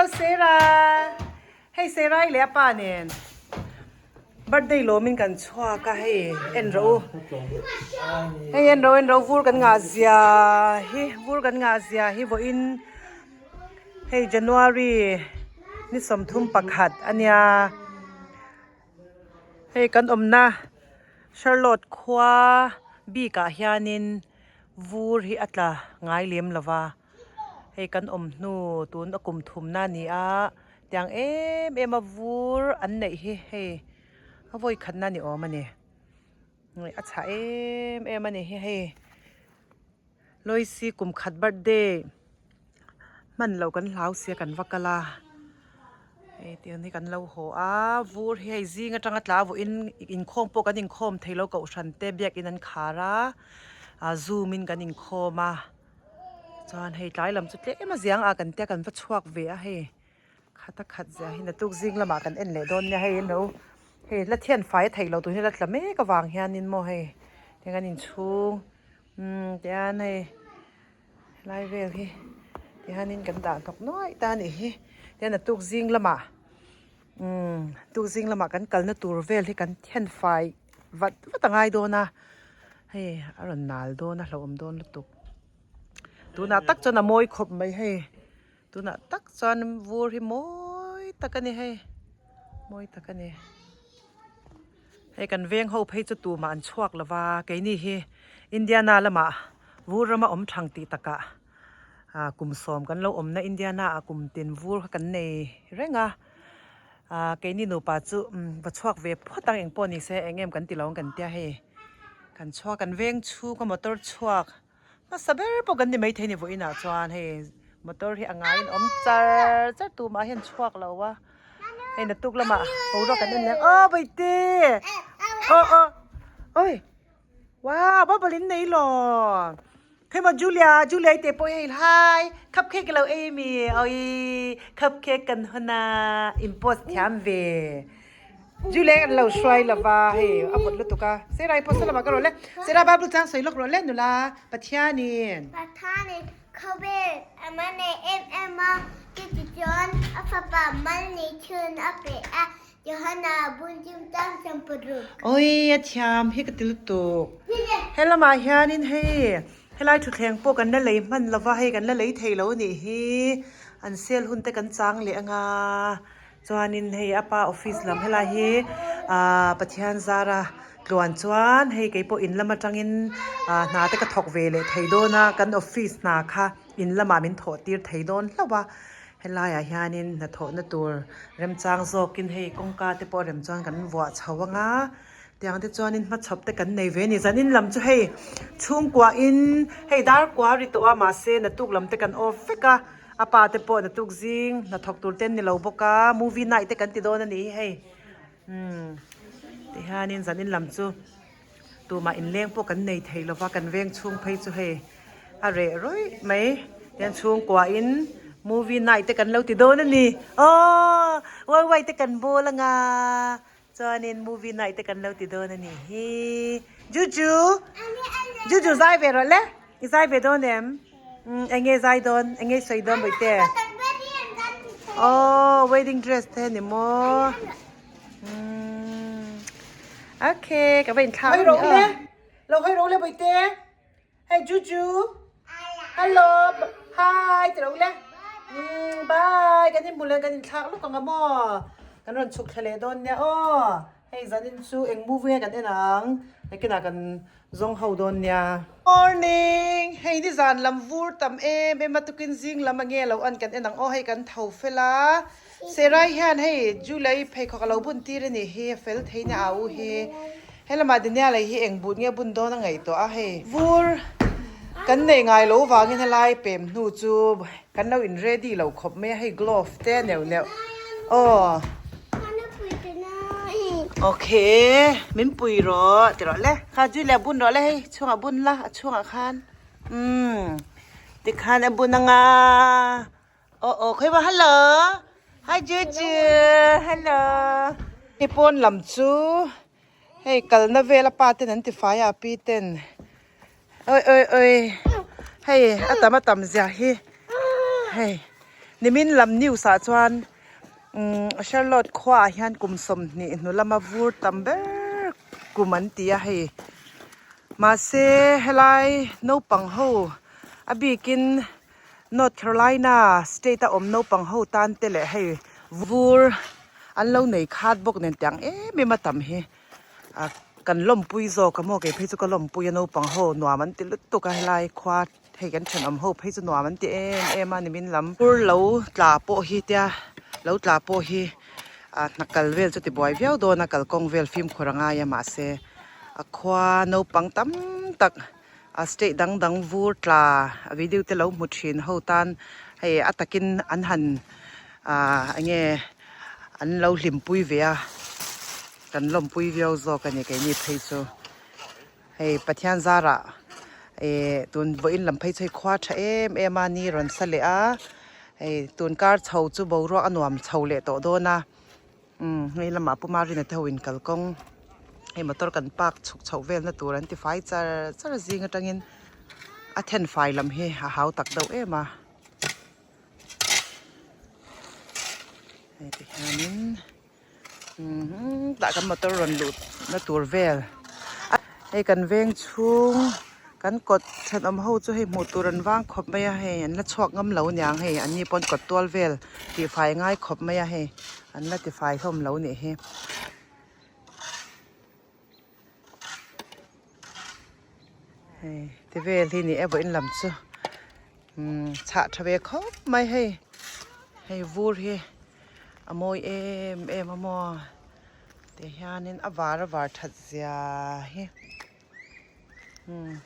Hello Sarah. Hei Sarah i leh a pa nen birthday lawmin kan chhuak a hei en rawh u. Hei en rawh en rawh vur kan ngah zia hi vur kan ngah zia hi vawiin hei January ni 31 ania. Hei kan awmna Charlotte khua bikah hianin vur hi a tla ngai lem lo va hei kan awm hnu tun a kum thumna a ni a tiang em em a vur an neih hi hei a vawi khatna ni awm a ni a chhah em em a ni hi hei. Loisi kum khat birthday hman loh kan hlau sia kan va kal a hei tiang hi kan lo haw a vur hi hei zing atanga tla vuahin inkhawm pawh kan inkhawm thei lo kohhran te biakin an khar a ah zoom in kan inkhawm a chuan hei tlai lam chu tlem a ziang ah kan tia kan va chhuak ve a hei. Khat a khat zia hi naktuk zing lamah kan en leh dawn nia hei no hei la thian fai a theih loh tur hi la tla mek avang hianin maw hei heng an inchhung umm tihian hei helai vel hi tihianin kan dah hnawk nuaih ta a nih hi tihian naktuk zing lamah umm tuk zing lamah kan kalna tur vel hi kan thian fai vat vat a ngai dawn a hei a rawn nal dawn a hlauhawm dawn lutuk tunah tak chuan a mawi khawp mai hei. Tunah tak chuan vur hi mawi tak a ni hei mawi tak a ni hei kan veng ho phei chu tumah an chhuak lo va keini hi Indiana lamah vur rama awm thang tih takah ah kum sawm kan lo awmna Indiana ah kum tin vur kha kan nei reng a ah keini nupa chu va chhuak ve phawt ang engpawh ni se eng em kan ti lo ang kan tia hei kan chhuak kan veng chhunga motor chhuak. Hmasa ber pawh kan ni maithei ni vawiinah chuan hei motor hi a ngaiin awm char char tumah hian chhuak lo a hei naktuk lamah boruak kan en leh aw bawitte aw aw oi wow bubble in nei lo hei maw Julia Julia i te pawh hi hei hi cupcake a lo ei mi awii cupcake kan hawn a in post thiam ve. Julie an lo hruai lo va, hei a vawt lutuk a. Sarah-i pawh saw lamah ka rawh le. Sarah Bible chang sawi lawk rawh le nula Pathianin. Pathianin khawvel a hmanei em em a, chuti chuan a fapa mal nei chhun a pe a, Johana bun chim tan 16. Oi a thiam hi ka ti lutuk. He lamah hianin hei helai thutthleng pawh kan la lei hman lo va, hei kan la lei thei lo a nih hi. An sale hun te kan chang leh anga. Chuanin hei a pa office lam helai hi ahh Pathian zara tluan chuan hei keipawh in lam atangin ahh hna te ka thawk ve leh thei dawn a kan office hna kha in lamah min thawh tir thei dawn hlauh a helaiah hianin hnathawhna tur remchang zawkin hei kawngka te pawh rem chuan kan vuah chho anga tiang te chuanin hmachhawp te kan nei ve a ni zanin lam chu hei chhungkua in hei dar kua ri tawh a mahse naktuk lam te kan off vek a. A pa te pawh naktuk zing hnathawk tur te an ni lo bawk a movie night te kan ti dawn a nih hi hei umm tihianin zanin lam chu tumah inleng pawh kan nei thei lova kan veng chhung phei chu hei a reh rawih mai tihian chhungkua in movie night te kan lo ti dawn a ni aww wai wai te kan bawl anga chuanin movie night te kan lo ti dawn a nih hi Juju Juju zai ve rawh le. I zai ve dawn em? Umm eng nge zai dawn? Eng nge sawi dawn Bawihte? Aww wedding dress te ni maw? Umm okay ka va inthlak a ni a. Lo hawi ro le Bawihte. Hey Juju. Hello hi ti ro le. Umm bye kan inhmu leh kan inthlak lawk ang a maw? Kan rawn chhuk thla leh dawn nia aw. Hei zanin chu eng movie nge kan en ang? Nakinah kan Zawng ho dawn nia. Morning! Hei nizan lam vur tam em em a tukin zing lam a nge lo an kan en ang aw hei kan tho fel a Serai hian hei July pheikhawk a lo bun tir a nih hi a fel thei nia au hi helamah Daniel hi eng but nge bun dawn a ngaihtuah a hei vur kan nei ngai lo vangin helai pem hnu chu kan lo in ready lo khawp mai a hei glove te neuh neuh aw. Okay min pui rawh ti rawh le kha Julia bun rawh le hei chhungah bun la a chhungah khan umm tikhan a bun anga aw aw khawi maw hello hi Juju hello hei pawn lam chu hei kalna vel a pa ten an ti fai a pi ten Oi oi oi hei a tam a tam zia hi hei. Nimin lam news ah chuan umm Charlotte khua ah hian kum 20 hnu lama vur tam ber kum an ti a hei mahse helai naupang ho a bikin North Carolina state a awm naupang ho tan te leh hei vur an lo nei khat bawk nen tiang em em a tam hi. A kan lawmpui zawk a maw kei phei chu ka lawmpui a naupang ho nuam an ti lutuk a helai khua hei kan thenawm ho phei chu nuam an ti em em a nimin lam vur lo tla pawh hi tia lo tla pawh hi ah hna kal vel chu tibuai viau dawn a kalkawng vel fimkhur a ngai a mahse a khua naupang tam tak a state dang dang vur tla a video te lo hmu thin ho tan hei a takin an han ah enge an lo hlimpui ve a. Kan lawmpui viau zawk a ni keini phei chu. Hei Pathian zarah eh tun vawiin lam phei chu hei khua tha em em a ni rawn sa leh a, hei tun kar chho chu boruak a nuam chho leh tawh dawn a, umm hei lamah Pu Marina te ho in kalkawng hei motor kan park chhuk chhoh velna tur an ti fai char char zing atangin a then fai lam hi a hau tak deuh em a. Hei ti hianin. Tah kan motor rawn luh na tur vel hei kan veng chhung kan kawt thenawm ho chu hei hmuh tur an vang khawp mai a hei an la chhuak ngam lo aniang hei an ni pawn kawt tual vel tihfai ngai khawp mai a hei an la tifai hlawm lo nih hi. Hei ti vel hi ni e vawiin lam chu umm chhah tha ve khawp mai hei hei vur hi a mawi em em a maw ti hianin a var a var that zia hi umm.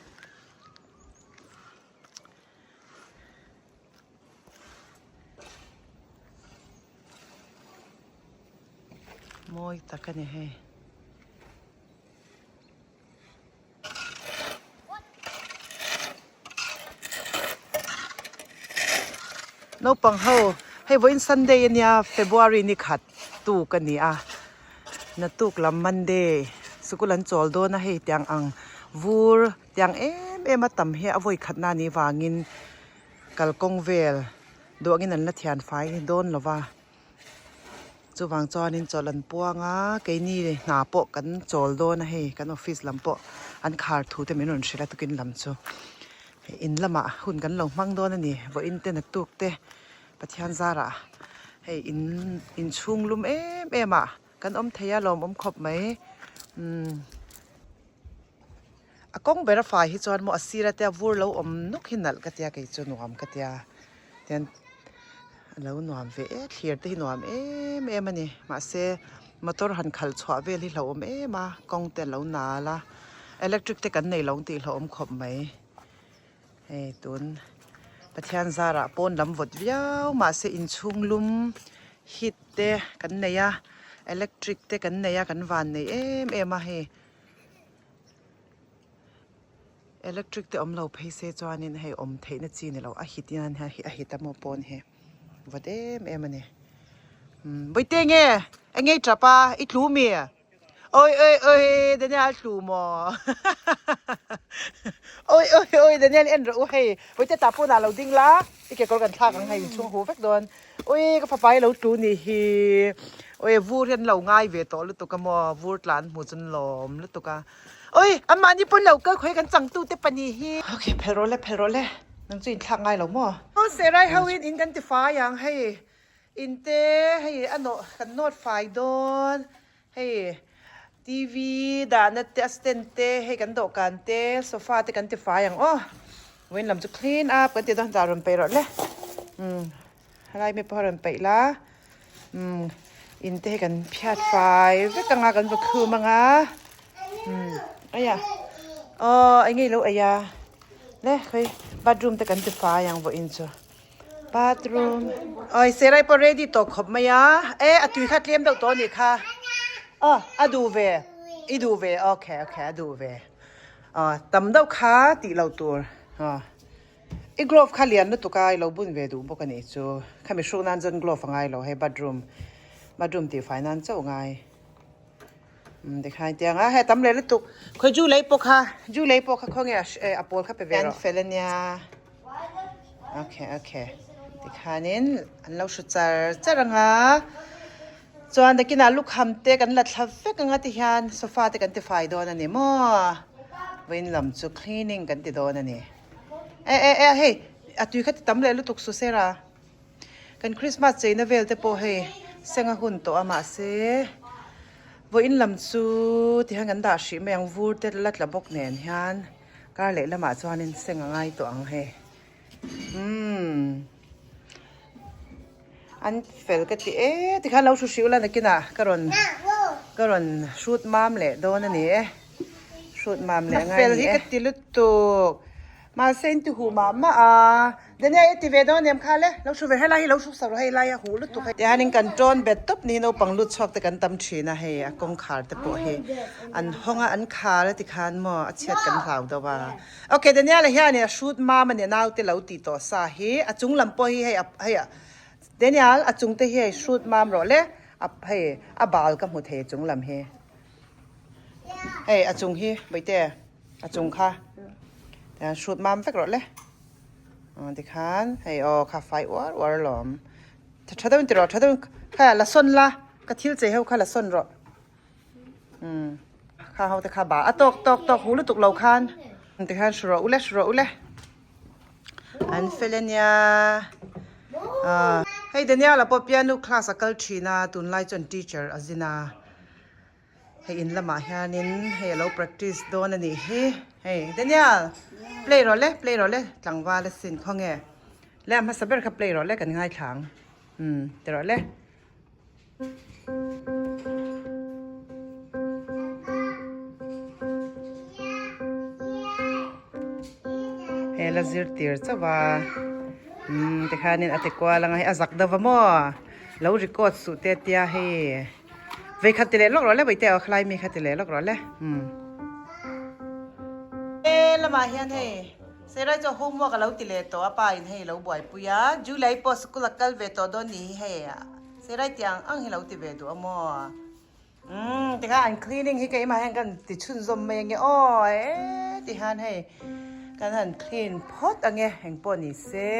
Mawi tak a ni hei. Naupang ho hei vawiin Sunday ania February ni khat tuk a ni a naktuk lam Monday sikul an chawl dawn a hei tiang ang vur tiang em em a tam hi a vawi khat na ni vangin kalkawng vel duangin an la thian fai dawn lo va. Chuvang chuanin chawlh an puang a, keini hna pawh kan chawl dawn a hei kan office lam pawh an khar thu te min rawn hrilh a tukin lam chu in lamah hun kan lo hmang dawn a ni vawiin te naktuk te Pathian zarah hei in inchhung lum em em ah kan awm thei a lawmawm khawp mai umm a kawng ber a fai hi chuan maw a sir ate a vur lo awm nuk hi nalh ka tia kei chu nuam ka tia tian a lo nuam ve e thlir te hi nuam em em a ni mahse motor han khalh chhuah vel hi hlauhawm em a kawng te a lo nal a electric te kan nei lo ang tih hlauhawm khawp mai hei tun Pathian zarah pawn lam vawt viau mahse inchhung lum heat te kan nei a electric te kan nei a kan van nei em em a hei. Electric te awm lo phei se chuanin hei awm theihna chi ni lo a hit hian a hit a maw pawn hi vawt em em a ni umm bawihte nge eng nge i tap a i tlu mi awi awi awi Daniel a tlu maw awi awi awi Daniel en rawh u hei bawihte tah pawnah lo ding la i kekawr kan thlak ang hei inchhung hu vek dawn. Ui ka fapa hi lo tlu nih hi ui vur hian lo ngai ve tawh lutuk a maw vur tlan hmu chu an lawm lutuk a ui an mahni pawn lo kal khawi kan changtu te pahnih hi okay phelh rawh le phelh rawh le nang chu inthlak ngai lo maw aw serai ho in in kan ti fai ang hei in te hei a nawh kan nawt fai dawn hei T_V dahna te a stand te hei kan dawhkan te sofa te kan ti fai ang aw vawiin lam chu clean up kan ti dawn dah rawn peih rawh le umm helai mi pawh rawn peih la umm in te hi kan phiat fai vek anga kan va khum anga umm aia aw eng nge ilo ei a le khawi bathroom te kan ti fai ang vawiin chu bathroom awi serai pawh ready tawh khawp mai a e a tui kha tlem deuh tawh a nih kha aw a duh ve i duh ve okay okay a duh ve aw tam deuh kha tih loh tur aw i glove kha lian lutuk a i lo bun ve duh bawk a nih chu khami hruk nan chuan glove a ngai lo hei bathroom bathroom tih fai nan chauh a ngai umm tikhan tiang a hei a tam leh lutuk khawi ju lei pawh kha ju lei pawh kha khawnge a pawl kha pe ve rawh fel a nia. Okay okay. Tikhanin an lo hru char char ang a, chuan nakinah lukham te kan la thla vek ang a tihian sofa te kan tifai dawn a ni maw? Vawiin lam chu cleaning kan ti dawn a ni. E e e hei a tui kha ti tam leh lutuk su sera. Kan Christmas cheina vel te pawh hei seng a hun tawh a mahse vawiin lam chu tihian kan dah hrih mai ang vur te la tla bawk nen hian kar leh lamah chuanin seng a ngai tawh ang hei. Umm an fel ka ti e tikhan lo hru hriu la nakinah ka rawn ka rawn hrut mam leh dawn a ni e hrut mam leh ngai a ni e. Fel hi ka ti lutuk mahse in ti huh mah mah a Daniel i ti ve dawn em kha le lo hru ve helai hi lo hru sak rawh hei lai a huh lutuk hei. Tihianin kan tawn bet tawp ni naupang lut chhuak te kan tam thin a hei a kawngkhar te pawh hi an hawng a an khar a tikhan maw a chhiat kan hlau deuh a. Ok Daniel-a hian a hrut mam a nia naute lo tih tawh sa hi a chung lam pawh hi hei a hei a Daniel a chung te hi hei hrut mam rawh le a hei a bal ka hmu thei a chung lam hi hei a chung hi bawihte a chung kha tihian hrut mam vek rawh le aw tikhan hei aw kha fai uar uar alawm tha deuhin ti rawh tha deuhin kha la sawn la ka thil chei ho kha la sawn rawh. Umm kha ho te kha ba a tawk tawk tawk hu lutuk lo khan tikhan hru rawh ule hru rawh ule an fel ania ah hei Daniel a pawh piano class a kal thin a tunlai chuan teacher a zin a hei in lamah hianin hei alo practice dawn a nih hi hei Daniel play rawh le play rawh le tlangval a sin khawnge le a hmasa ber kha play rawh le kan ngaithla ang umm ti rawh le. He la zir tir chauh a umm tikhanin a ti kual anga hei a zak deuh va maw lo record suh te tia hei vei khat ti leh lawk rawh le vawi te aw khalai mi kha ti leh lawk rawh le umm. He lamah hian hei Serai chu homework a lo ti leh tawh a pa in hei lo buaipui a July pawh school a kal ve tawh dawn ni hi hei Serai tih ang ang hi lo ti ve duh a maw? Umm tikhan an cleaning hi keimah hian kan ti chhunzawm mai ange aw e tihan hei kan han clean phawt ange engpawh ni se.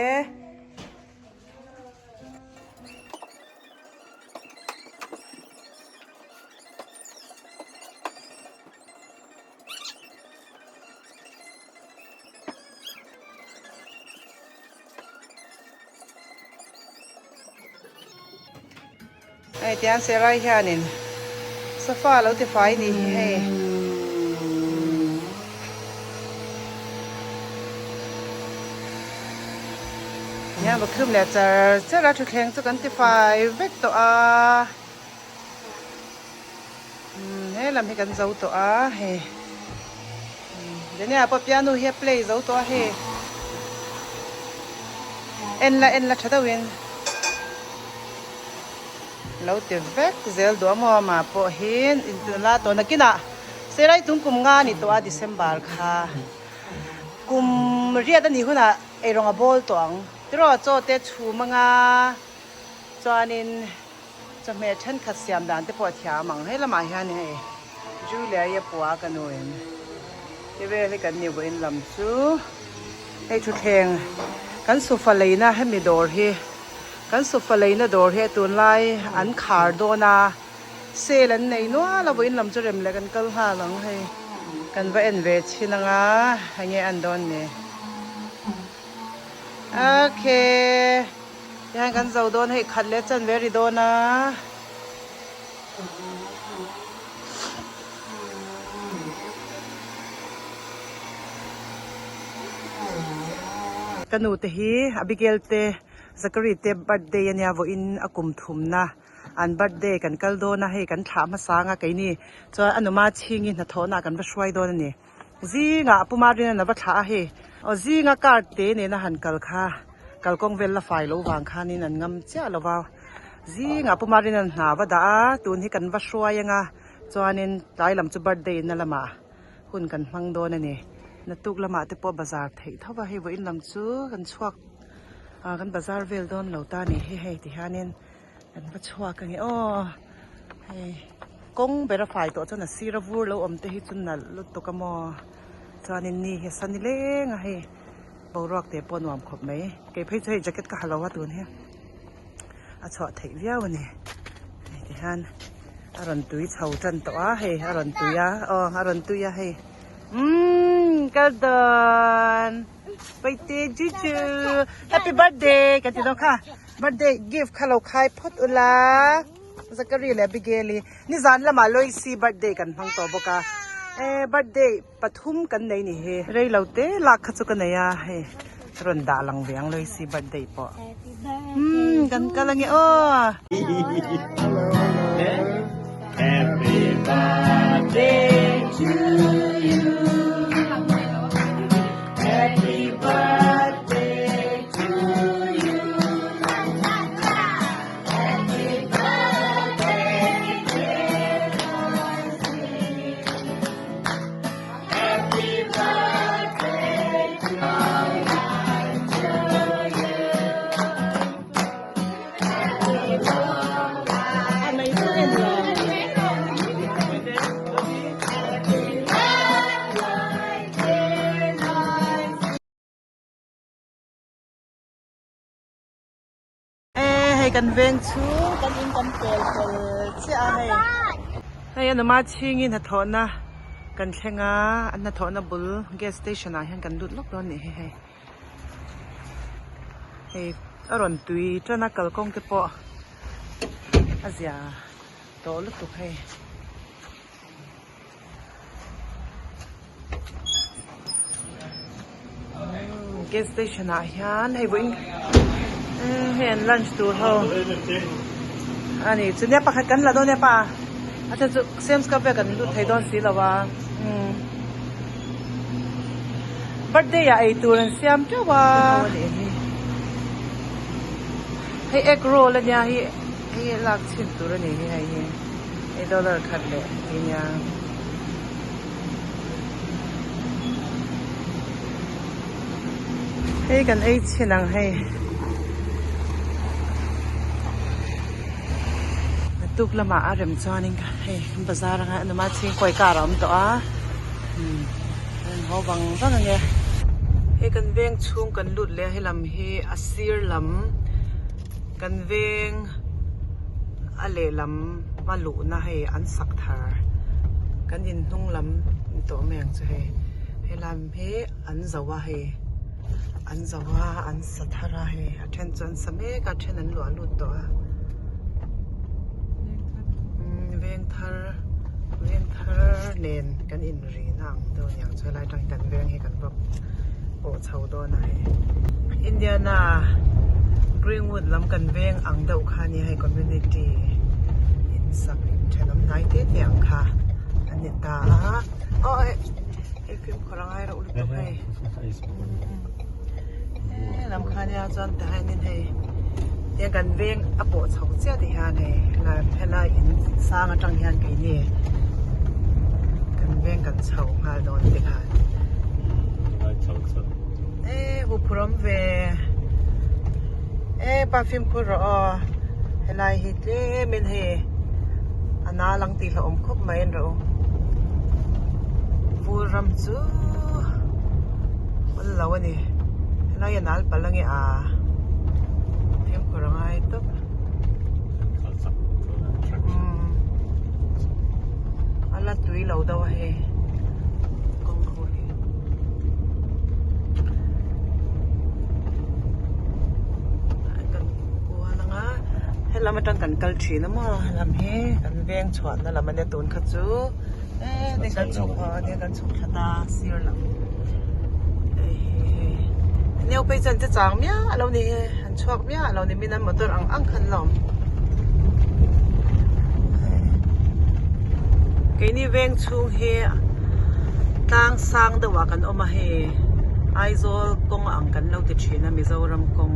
Hei tiang Serai hianin sofa lo ti fai ni hi hei. Hian vacuum leh char char a thutthleng chu kan ti fai vek tawh a. He lam hi kan zo tawh a hei Daniel pawh piano hi a play zo tawh a hei en la en la tha deuhin lo ti vek zel duh a maw amah pawh hi la tawh nakinah Serai tum kum nga a ni tawh a December kha kum riat a nih hunah eirawng a bawl tawh ang tiraw chaw te chhum anga chuanin. Chawhmeh thenkhat siam dan te pawh a thiam ang. Hei lamah hian hei Julia i a pua a ka nuin ti vel hi kan ni vawiin lam chu hei thutthleng kan sofa leina hemi dawr hi kan sofa leina dawr hi tunlai an khar dawn a sale an nei nual a vawiin lam chu rem leh kan kal nghal ang hei kan va en ve chhin anga enge an dawn ni okay. Tihian kan zo dawn hei khat leh chan ve ri dawn a. Ka nu te hi Abigail te Zachary te birthday ania vawiin a kum thumna an birthday kan kal dawn a hei kan thlah hmasa anga keini chuan a numa chhingi hnathawhna ah kan va hruai dawn a ni. Zingah Pu Marina va thlah a hei. Aw zinga car te nena han kal kha kalkawng vel la fai lo vang khanin an ngam chiah lo va. Zingah Pu Marina hna va dah a, tun hi kan va hruai anga chuanin tlai lam chu birthday na lamah hun kan hmang dawn a ni. Naktuk lamah te pawh bazar theih tho va, hei vawiin lam chu kan chhuak ah kan bazar vel dawn lo ta a ni hi hei tihianin. Kan va chhuak ange aw hei kawng ber a fai tawh chuan a sir a vur lo awm te hi chu nalh lutuk a maw chuanin ni hi a sa ni leng a hei. Boruak te pawh nuam khawp mai. Kei phei chu hei jacket ka ha lo a tun hi a chhuah theih viau a ni. Hei ti hian a rawn tui chho tan tawh a hei a rawn tui a aw a rawn tui a hei umm kal dawn paite ju chu happy birthday kan ti dawn kha birthday gift kha lo khai phawt ula Zachary leh Abigail i nizan lamah Loicy birthday kan hmang tawh bawk a eh birthday. Pathum kan nei ni hi. Rei lo te lak kha chu ka nei a, hei rawn dah lang ve ang Loicy birthday pawh. Umm kan kal ange aw. Happy birthday to you Happy birthday to you Happy birthday dear Loicy. E hei kan veng chhung kan in kan pel fel chiah a hei. Hei a numa chhingin hnathawhna kan thleng a, an hnathawhna bul gas station ah hian kan lut lawk dawn a nih hi hei. Hei a rawn tui tan a kalkawng te pawh a zia tawh lutuk hei. Gas station ah hian hei vawiin hei an lunch tur ho ani chu nia pakhat kan la dawn nia pa a then chu Sam's club vel kan lut thei dawn si lo a birthday ah ei tur an siam teuh a hei egg roll ania hi hei lak chhin tur ani hi hei hi. Hei dollar khat leh ti nia. Hei kan ei chhin ang hei. Tuk lamah a rem chuanin ka hei bazar anga numa chhingkawi car a awm tawh a umm an haw vang vang ange. Hei kan veng chhung kan lut leh a helam hi a sir lam kan veng. A lehlam a luhna hei an sak thar kan in hnung lam ni tawh mai ang chu hei helam hi an zo a hei an zo a an sa thar a hei a then chu an sa mek a a then an luah lut tawh a umm veng thar veng thar nen kan in ri na ang deuh aniang chu helai atang hian kan veng hi kan va pawh chho dawn a hei Indiana Greenwood lam kan veng ang deuh kha ania hei community in sak in thenawm hnai te te ang kha a ni ta a aw eh hei fimkhur a ngai reuh lutuk hei helam kha nia chuan tihianin hei tiang kan veng a pawh chho chiah ti hian hei helai in sang atang hian keini kan veng kan chho nghal dawn ti khan e huphurh awm ve e pa fimkhur rawh aw helai hi tlem in hei a nal ang tih hlauhawm khawp mai an rawh u vur ram chu awl lo a ni helai a nal palh ange a fimkhur a ngai tawp a la tui lo deuh a hei kawng ho hi kan kual ang a helam atang kan kal thin a maw helam hi kan veng chhuahna lam ania tun kha chu e ni kan chhuk a nia kan chhuk thla ta sir lam hei hi hei neu phei chuan che chang miah alo ni hi an chhuak miah alo ni min an motor ang ang khan la awm keini veng chhung hi tlang sang deuh ah kan awm a hei Aizawl kawng ang kan lo ti thin a Mizoram kawng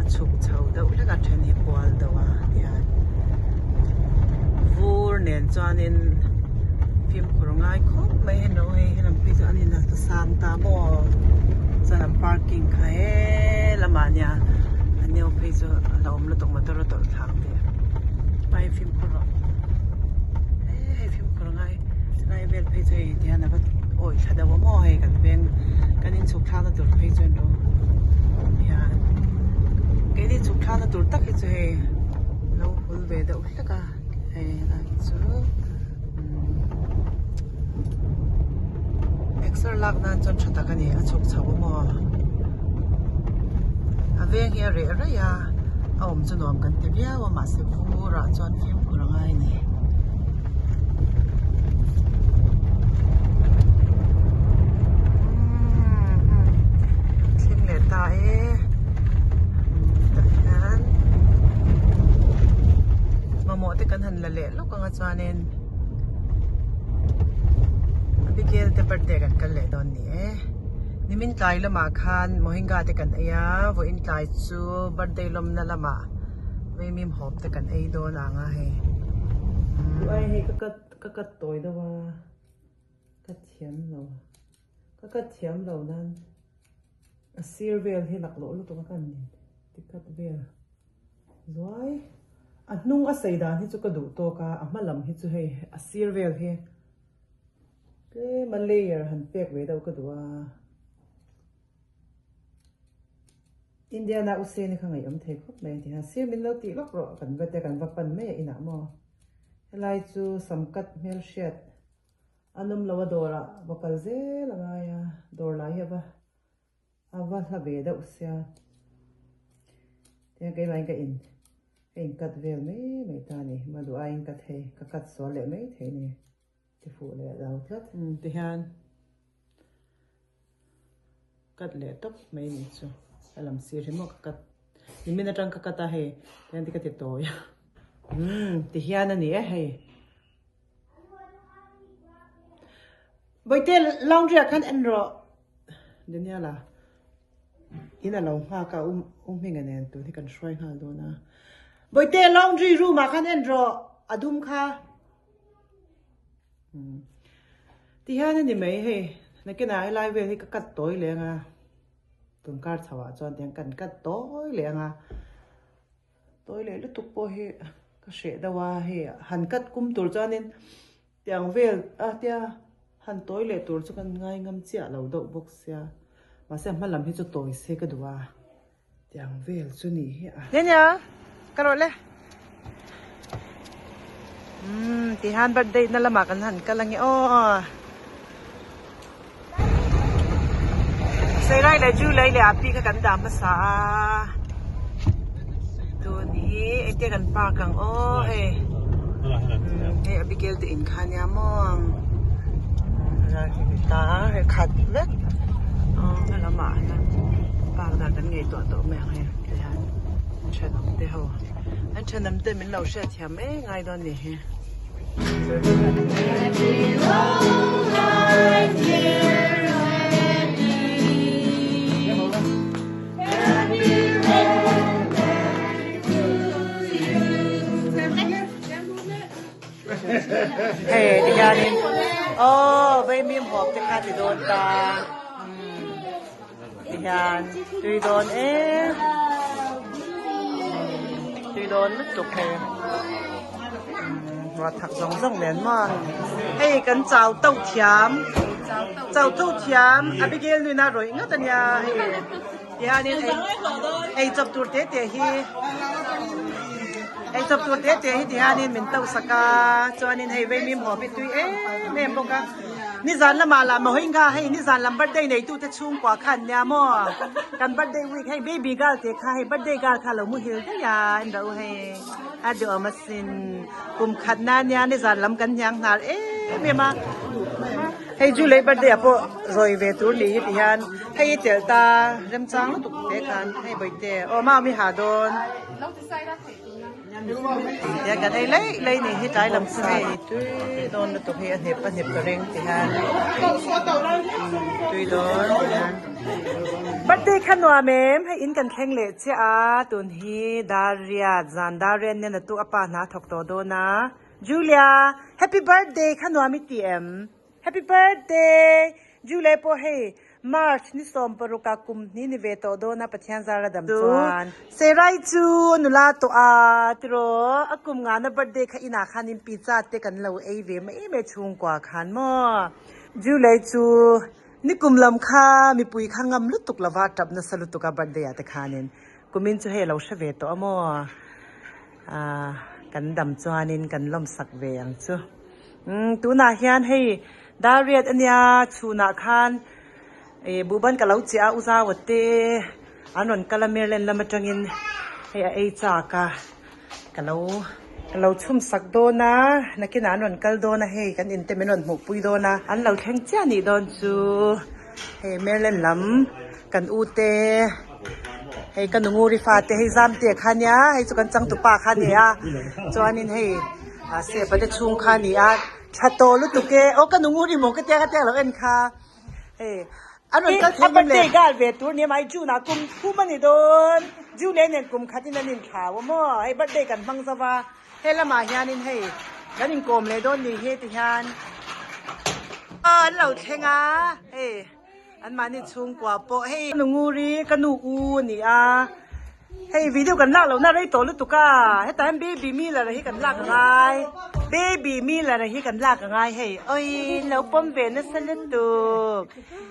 a chhuk chho deuh hlek a then hi kual deuh a tihian vur nen chuanin fimkhur ngai khawp mai hei no hei helam phei chu an in a sang ta maw chuan an parking kha he lamah nia a neu phei chu a la awm lutuk motor a tawlh thlak tih a hei fimkhur rawh he hei fimkhur ngai lai vel phei chu hei tihian a va. awih thla deuh a maw hei kan veng kan inchhuk thlakna tur phei chuan ro hian keini chhuk thlakna tur tak hi chu hei lo hul ve deuh hlek a hei helai hi chu exer lak nan chuan tha tak a ni a chhuk chho a maw a veng hi a reh raih a a awm chu nuam kan ti viau a mahse vur ah chuan fimkhur a ngai a ni. Thleng leh ta e tah hian mamawh te kan han la leh lawk anga chuanin Abigail te birthday kan kal leh dawn ni e nimin tlai lamah khan mohinga te kan ei a vawiin tlai chu birthday lawmna lamah Vaimim hawp te kan ei dawn ang a hei. Uai hei ka cut ka cut tawi deuh a ka thiam lo ka cut thiam lo nan a sir vel hi laklawh lutuk a kan ti cut vel zuai a hnung a sei dan hi chu ka duh tawk a a hma lam hi chu hei a sir vel hi tlem a layer han pek ve deuh ka duh a. Indiana Usain-i kha ngaihawm thei khawp mai a ti a, sir min lo tih lawk rawh kan va te kan va pan mai a inah maw helai chu samkat hmelhriat a nawm lo a dawrah va kal zel a ngai a dawr lai hi a va a va hla ve deuh sia tihian keimahin ka in ka in cut vel mai mai ta a ni ma duh aiin ka thei ka cut sual leh mai thei a ni. Ti fuh leh lo tlat. Umm tihian cut leh tawp mai ni chu a lam sir hi maw ka cut nimin atang ka cut a hei tihian ti ka ti tawi a umm tihian a ni e hei Bawihte laundry ah khan en rawh Daniel-a in a lo nghak a u Hminga nen tun hi kan hruai nghal dawn a Bawihte laundry room ah khan en rawh a dum kha. Tihian a ni mai hei nakinah helai vel hi ka cut tawi leh anga tun kar chho ah chuan tiang kan cut tawi leh anga tawi leh lutuk pawh hi ka hreh deuh a hei han cut kum tur chuanin tiang vel a tia han tawi leh tur chu kan ngai ngam chiah lo deuh bawk sia mahse a hma lam hi chu tawi se ka duh a. Tiang vel chu ni hi a. Nia nia ka rawh le. Umm tihian birthday na lamah kan han kal ange aw. Sairai leh July leh Api kha kan dah hmasa a. Tun hi engtia kan park ang aw hei. Hei Abigail te in kha nia maw. Ral hi mi ta hei khat vek. Aw helamah hian park dan kan ngaihtuah tawh mai ang hei tihian an thenawm te ho an thenawm te min lo hriatthiam mai ngai dawn ni hi. Hei tihianin aw vaimim hawp te kha ti dawn ta tihian tui dawn em tui dawn lutuk hei ruah thak zawng zawng nen maw hei kan chau to thiam chau to thiam Abigail nuina rawih ngat ania hei tihianin ei chawp tur te te hi. Ei chawp tur te te hi ti hianin min to sak a, chuanin hei vaimim haw hi tui em em bawk a. Nizan lamah lah Mohinga hei nizan lam birthday neitu te chhungkua kha an nia maw? Kan birthday week hei baby girl te kha hei birthday girl kha lo muhil daih a en rawh u hei a duhawm asin kum khat na nia nizan lam kan hniang hnar em em a. Hei chu lei birthday ah pawh rawi ve tur ni hi ti hian hei i telh ta remchang lutuk te khan hei bawihte aw mau mi ha dawn. Tia kan ei lei lei ni hi tlai lam chu hei tui dawn lutuk hi a hnep a hnep ka ring ti hian tui dawn ti hian birthday kha nuam em hei in kan thleng leh chiah a tun hi Dariat zan Dariat nen a tu a pa hna thawk tawh dawn a Julia happy birthday kha nuam i ti em. Happy birthday! Julie pawh hei March ni 16 ah kum hnih ni ve tawh dawn a Pathian zar a dam chuan. Serai chu nula tawh a tiraw a kum ngana birthday kha inah khanin pizza te kan lo ei ve mai mai chhungkua khan maw. Julie chu nikum lam kha mipui kha ngam lutuk lova tap nasa lutuk a birthday ah te khanin kumin chu hei a lo hre ve tawh a maw ah kan dam chuanin kan lawmsak ve ang chu. Umm tunah hian hei dar riat ania chhunah khan ih buhban ka lo chiah a u Zaua te an rawn kal a Maryland lam atangin hei a ei chak a ka lo ka lo chhum sak dawn a nakinah an rawn kal dawn a hei kan inte min rawn hmuh pui dawn a an lo thleng chiah anih dawn chu hei Maryland lam kan u te hei ka nu Nguri fate hei Zamte kha ania hei chu kan changtupa kha a ni a chuanin hei ah Sepa te chhung kha a ni a tha tawh lutuk e aw ka nu Nguri maw ka tia ka tia lo en kha. Hei an rawn kal thei ngam le. A gal ve tur nia mai June ah kum thum a ni dawn. June nen kum khat in an inthlau a maw. Hei birthday kan hmang zo va. He lamah hianin hei kan inkawm leh dawn ni hi ti hian an lo thleng a. Hei anmahni chhungkua pawh hei nu Nguri ka nu u a ni a. Hei video kan lak lohna rei tawh lutuk a, hetah hian baby Miller hi kan lak a ngai, baby Miller hi kan lak a ngai hei, awii lo pawm ve nasa lutuk,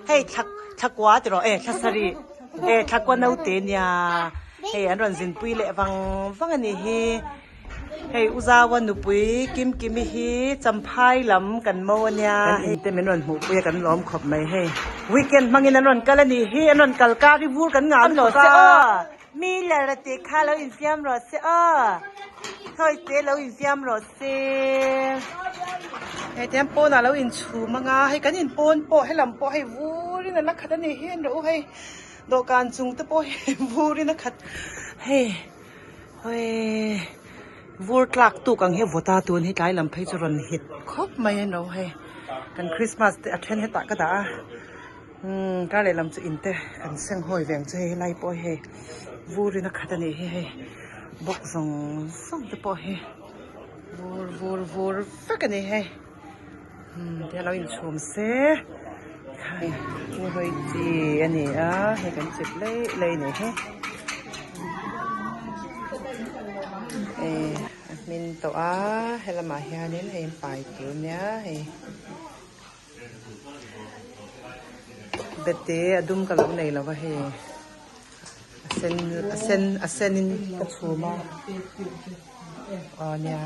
hei thla thlakua ti rawh e thla sarih e thlakua naute nia, hei an rawn zinpui leh vang vang a nih hi. Hei U Zaua nupui Kim Kimi hi Champhai lam kan mo a nia. Kan in te min rawn hmuh pui a kan lawm khawp mai hei. Weekend hmangin an rawn kal a nih hi an rawn kal kar i vur kan ngah lutuk a. Miller a tih kha lo infiam rawh se aw. Thawi te lo infiam rawh se. Hei tiang pawnah lo inchhum anga hei kan in pawn pawh helam pawh hei vurin a la khat a nih hi an rawh u hei dawhkan chung te pawh hi vurin a khat hei. Hawi vur tlak tuk ang hi vawt a tun hi tlai lam phei chu rawn hit khawp mai a no hei kan christmas te a then hetah ka dah a umm kar leh lam chu in te kan seng hawi ve ang chu hei helai pawh hei vur in a khat a nih hi hei bawk zawng zawng te pawh hi vur vur vur vek a ni hei umm te lo inchhum se khai ni hawi chi a ni a hei kan chep leih leih a ni hi. Eh a hmin tawh a helamah hianin hei an pai tur nia hei bete a dum ka lo nei lo va hei a sen a sen a senin ka chhum a aw nia.